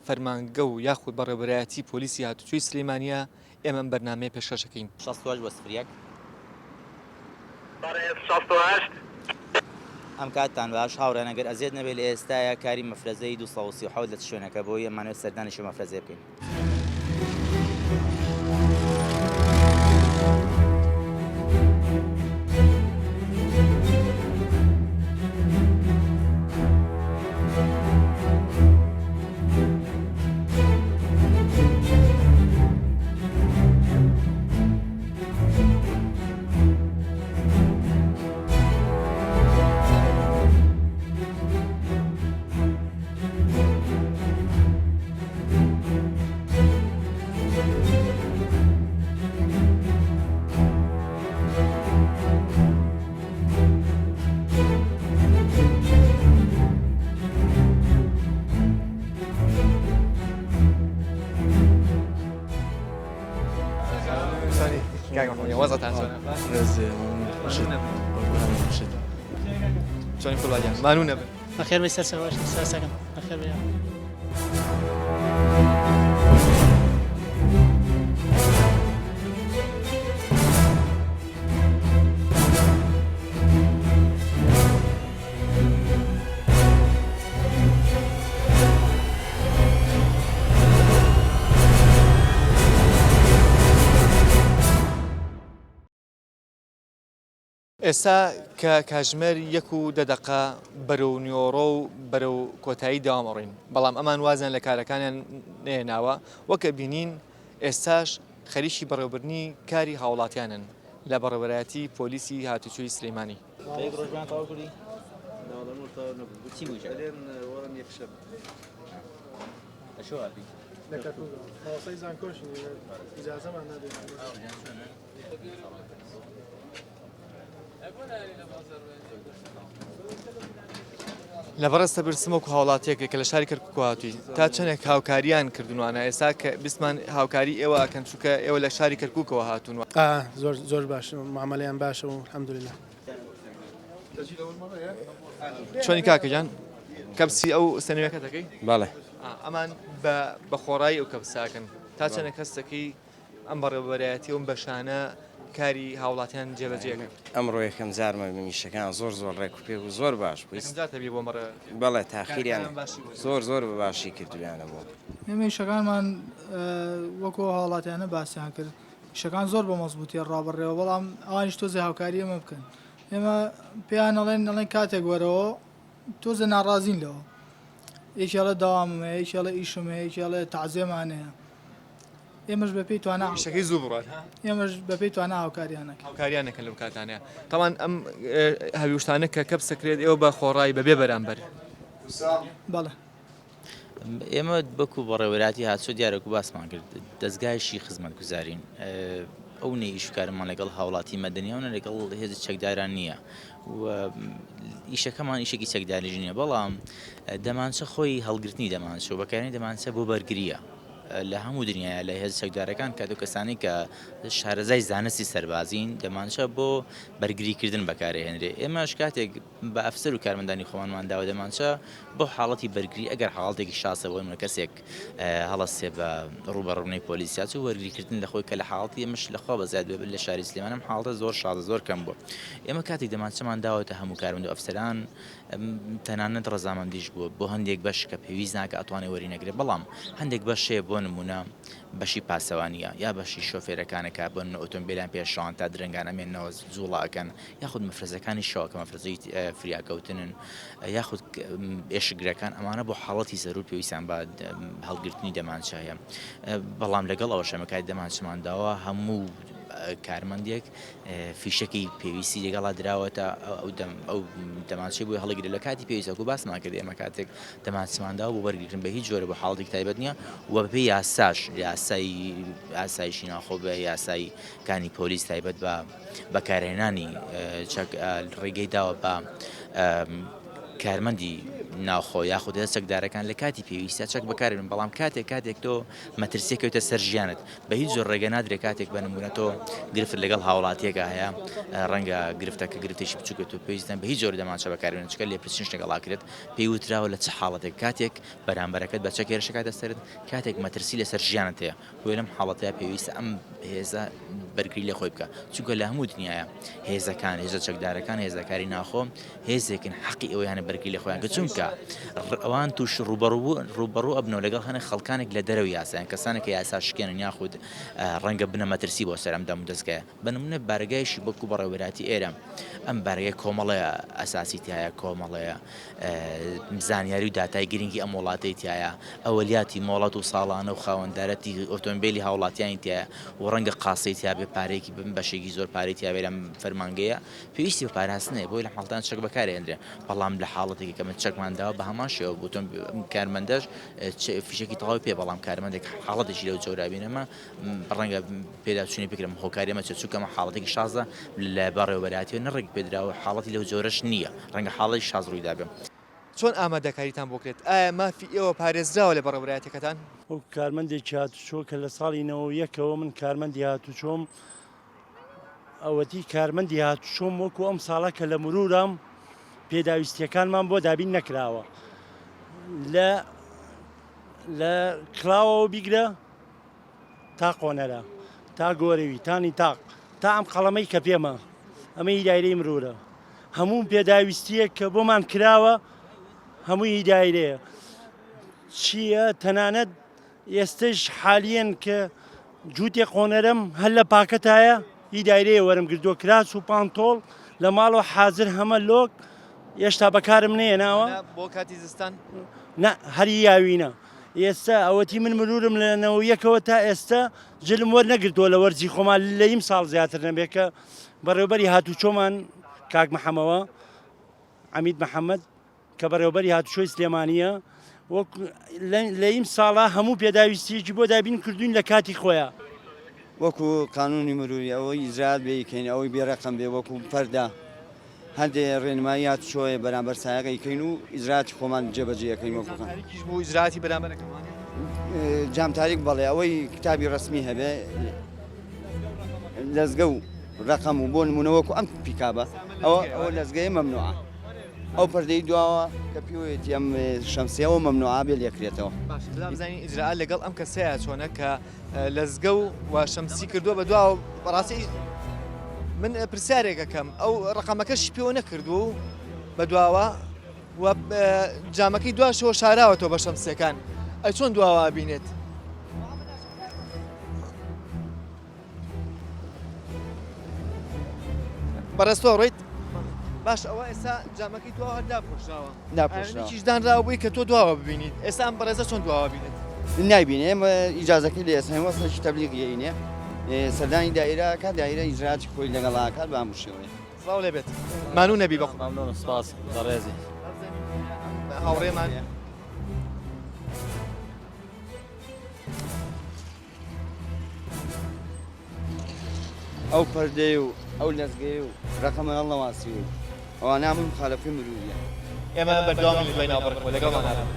فەرمانگە و یاخود بەڕێوەبەرایەتی پۆلیسی هاتوچۆی سلێمانییە ئێمە ئەم بەرنامەیە پێشکەش ئەکەین. 68 بۆ 01. بەڕێز 68. ئەم کاتتان باش هاوڕێیان ئەگەر ئەزیەت نەبێ لە ئێستایا کاری مەفرەزەی 237 لە چ شوێنەکە بۆی ئەمانەوێت سەردانێکی ئەو مەفرەزەیە بکەین. چۆنی قوربانیان مانوو نەبن. بەخێر بێی سەرچاوەش سپاسەکەم بەخێر بێی. ئێستا کە کاژمێر یەک و دە دەقە بەرەو نیۆڕۆ و بەرەو کۆتایی دەوام ئەڕۆین، بەڵام ئەمان وازیان لە کارەکانیان نەهێناوە، وەک ئەبینین ئێستاش خەریکی بەڕێوەبردنی کاری هاوڵاتیانن لە بەڕێوەبەرایەتی پۆلیسی هاتوچۆی سلێمانی. لە بەڕێزتە پرسم وەکو هاوڵاتیەک کە لە شاری کەرکوک هاتووی تا چەندێک هاوکاریان کردووانە ئێستا کە بیستمان هاوکاری ئێوە ئەکەن چونکە ئێوە لە شاری کەرکوکەوە هاتوون. زۆر زۆر باش معاملەیان باشە و الحمدلله. چۆنی کاکە گیان کەپسی ئەو سەنوێکە دەکەی؟ بەڵێ. ئەمان بە بە خۆڕایی ئەو کەپساکەن تا چەندێک هەستەکەی ئەم بەڕێوەبەرایەتی و ئەم بەشانە کاری هاوڵاتیان جێبەجێ ئەکەن. ئەمڕۆ یەکەم جارمە بم ئیشەکان زۆر زۆر ڕێک و پێک و زۆر باش بوو. یەکەم جارتە بی بۆ بەڕێوەبەرایەتی؟ بەڵێ تاخیریان کارەکانیان باشی بوو. زۆر زۆر بە باشی کردویانە بۆ. ئێمە ئیشەکانمان وەکو ئەو هاوڵاتیانە باسیان کرد ئیشەکان زۆر بە مەزبووتی ڕابڕێوە بەڵام ئەوانیش تۆزێ هاوکاری ئێمە بکەن ئێمە پێیان ئەڵێن ئەڵێن کاتێک وەرەوە تۆزێ ناڕازین لەوە یەکێ ئەڵێ دەوامم هەیە یەکێ ئەڵێ ئیشم هەیە یەکێ ئەڵێ تەعزێمان هەیە ئێمەش بەپێی توانا ئیشەکەی زوو بڕات ها؟ ئێمەش بەپێی توانا هاوکاریان ئەکەین. هاوکاریان ئەکەن لەو کاتانەیا. تاوان ئەم هەویوشتانە کە کەپس ئەکرێت ئێوە بە خۆڕایی بەبێ بەرامبەر. بەڵێ. ئێمە وەکو بەڕێوەبەرایەتی هاتوچۆ دیارە وەکو باسمان کرد دەزگایەکی خزمەتگوزارین ئەو نە ئیش و کارمان لەگەڵ هاوڵاتی مەدەنی و نە لەگەڵ هێزی چەکداران نییە و ئیشەکەمان ئیشێکی چەکداریش نییە بەڵام دەمانچە خۆی هەڵگرتنی دەمانچە و بەکارهێنانی دەمانچە بۆ بەرگرییە لە هەموو دنیاە لە هێز چەکدارەکان کات و کەسانی کە شارەزای زانستی سەربازین دەمانچە بۆ بەرگریکردن بەکارهێنرێ ئێمەش کاتێک بە ئەفسەر و کارمەندانی خۆمانمان داوە دەمانچە بۆ حاڵەتی بەرگری ئەگەر حاڵەتێکی شازە بۆ نمونە کەسێک هەڵەسێ بە ڕووبەڕوونەی پۆلیس یا چوو وەرگریکردن لە خۆی کە لە حاڵەتی ئێمەش لە خوا بەزیاد بێ لە شاری سلێمان ئەم حاڵەتە زۆر شازە زۆر کەم بووە ئێمە کاتێک دەمانچەمان داوەتە هەموو کارمەند و ئەفسەران تەنانەت ڕەزامەندیش بووە بۆ هەندێک بەش کە پێویست ناکە ئەتوانێ وەری نەگرێ بەڵام هەندێک بەش هەیە بۆ نمونە بەشی پاسەوانیە یا بەشی شۆفێرەکانە کە بۆ نمونە ئۆتۆمبیلیان پێ شەوان تا درەنگان ئەمێنەوە جوڵە ئەکەن یاخود مەفرەزەکانی شەوە کە مەفرەزەی فریاکەوتنن یاخود ئێشکگرەکان ئەمانە بۆ حاڵەتی زەرور پێویستیان بە هەڵگرتنی دەمانچە هەیە بەڵام لەگەڵ ئەوەش ئەمە کاتی دەمانچەمان داوە هەموو کارمەندێک فیشەکی پێویستی لەگەڵا دراوەتە ئەو دەم ئەو دەمانچەی بۆی هەڵگرێت لە کاتی پێویستە وەکو باسمان کرد ئێمە کاتێک دەمانچەمان داوە بۆ بەرگریکردن بە هیچ جۆرە بۆ حاڵەتێکی تایبەت نییە و بەپێی یاساش یاسای ئاسایشی ناوخۆ بە یاسای کانی پۆلیس تایبەت بە بەکارهێنانی چەک ڕێگەی داوە بە کارمەندی ناوخۆ یاخود هێزە چەکدارەکان لە کاتی پێویستە چەک بەکاربێنن بەڵام کاتێک کاتێک تۆ مەترسیە کەوتە سەر ژیانت بە هیچ جۆر ڕێگە نادرێت کاتێک بە نمونە تۆ گرفت لەگەڵ هاوڵاتیەکە هەیە ڕەنگە گرفتەکە گرفتێکی بچووکە تۆ پێویستە بە هیچ جۆر دەمانچە بەکاربێنن چونکە لێپرسینش لەگەڵا کرێت پێی وتراوە لە چ حاڵەتێک کاتێک بەرامبەرەکەت بە چەک هێرشەکاتە سەرت کاتێک مەترسی لەسەر ژیانت هەیە بۆیە لەم حاڵەتەیا پێویستە ئەم هێزە بەرگری لە خۆی بکە چونکە لە هەموو دنیاە هێزەکان هێزە چەکدارەکان هێزەکاری ناخۆ هێزێکن حەقی ئەوەیانە بەرگری لە خۆیان کە چونکە ئەوان توش ڕوبەڕوو ڕوبەڕوو ئەبنەوە لەگەڵ هەنە خەڵکانێک لە دەرەوە یاسایان کەسانێک کە یاسا شکێنن یاخود ڕەنگە بنە مەترسی بۆ سەر ئەم دەم و دەزگایە بە نمونە بارەگایشی بەکو بەڕێوەبەراتی ئێرە ئەم بارەگای کۆمەڵەیە ئەساسی تایە کۆمەڵەیە زانیاری و داتای گرنگی ئەم وڵاتەی تایە، ئەوەلیاتی مۆڵەت و ساڵانە و خاوەندارەتی ئۆتۆمبێلی هاوڵاتیانی تایە و ڕەنگە قاسەی تیابێ پارەیەکی بم بەشێکی زۆر پارەی تیابێ لەم فەرمانگەیە پێویستی بە پاراستن هەیە بۆیە لە حاڵەتان چەک بەکارهێنرێ بەڵام لە حاڵەتێکی کە من چەکمان داوە بە هەمان شێوە بۆ تۆم کارمەندەش فیشەکی تەواوی پێ بەڵام کارمەندێک حاڵەتێکی لەو جۆرە بینەمە ڕەنگە پێداچوونی بکرم هۆکاری ئەمە چیە چونکە ئەمە حاڵەتێکی شازە لە بەڕێوەبەرایەتیەوە نە ڕێک پێدراوە حاڵەتی لەو جۆرەش نییە ڕەنگە حاڵەتی شاز ڕوویدابێ. چۆن ئامادەکاریتان بۆ کرێت؟ ئایا مافی ئێوە پارێزراوە لە بەڕێوەبەرایەتیەکەتان؟ وەکو کارمەندێکی هاتوچۆ کە لە ساڵی 91ەوە من کارمەندی هاتوچۆم ئەوەتی کارمەندی هاتوچۆم وەکو ئەم ساڵە کە لە مرورام پێداویستیەکانمان بۆ دابین نەکراوە لە لە کڵاوەوە بیگرە تا قۆنەرە تا گۆرەوی تا نیتاق تا ئەم قەڵەمەی کە پێمە ئەمە هی دایرەی مرورە هەموو پێداویستیەک کە بۆمان کراوە هەمووی هی دایرەیە چییە تەنانەت ئێستش حالیەن کە جووتێ قۆنەرەم هەر لە پاکەتایە ئی دایرەیە وەرم گردووە کراس و پانتۆڵ لە ماڵەوە حازر هەمە لۆک ئێشتا بەکارم نەیەناوە بۆ کاتی زستان نا هەری یاوینە ئێستا ئەوەتی من مرورم لە نەوە یەکەوە تا ئێستا جلم وەرنەگرتووە لە وەرزی خۆمان لە ئیم ساڵ زیاتر نەبێت کە بەڕێوبەری هاتوچۆمان کاک محەمەوە عەمید محەممەد کە بەڕێوبەری هاتوچۆی سلێمانییە وەک لە ئیم ساڵا هەموو پێداویستیەکی بۆ دابین کردوین لە کاتی خۆیا. وەکو قانونی مروری ئەوەی ئیجرائات بێ ئیکەین ئەوەی بێ رەقەم بێ وەکو پەردە هەندێ رێنمایی هاتوچۆیە بەرامبەر سایەق ئەیکەین و ئیجرائاتی خۆمان جێبەجێ ئەکەین وەکو جام تاریکیش بۆ ئیجرائاتی بەرامبەر ئەکەن وانیە؟ جام تاریک بەڵێ ئەوەی کتابی رەسمی هەبێ لەزگە و رەقەم و بۆ نمونە وەکو ئەم پیکابە ئەوە ئەوە لەزگەیە مەمنوعە ئەو پەردەی دواوە کە پێوەیەتی ئەم شەمسیەوە مەمنوعە بێ لێکرێتەوە. باشە بلا بزانین ئیجرائات لەگەڵ ئەم کەسەیە چۆنە کە لەزگە و و شەمسی کردووە بە دواوە بەڕاستی من پرسیارێک ئەکەم ئەو ڕقەمەکەشی پێوە نەکردووە و بە دواوە و جامەکەی دواشەوە شاراوەتەوە بە شەمسیەکان ئەی چۆن دواوە ئەبینێت؟ بەڕێز تۆ ڕۆیت باش ئەوە ئێستا جامەکەی تۆ هەر داپۆشراوە داپۆشراوە دانراوە بووی کە تۆ دواوە ببینیت ئێستا ئەم بەڕێزە چۆن دواوە بینێت نایبینێ ئێمە ئیجازەکەی لێ ئێستا وەسڵێکی تەبلیغی سەردانی دایرە کات دایرە ئیجراتی خۆی لەگەڵا کات بە هەموو شێوەیە سڵاو لێ بێت مانوو نەبی بەخۆ ممنون سپاس بەڕێزی هاوڕێمان ئەو پەردەی و ئەو لەزگەی و ڕەقەمە هەڵنەواسی و ئەوانە هەمووی مخالەفەی مروریە. ئێمە بەردەوامین لە دوای ناوبڕکەوە لەگەڵمان بن.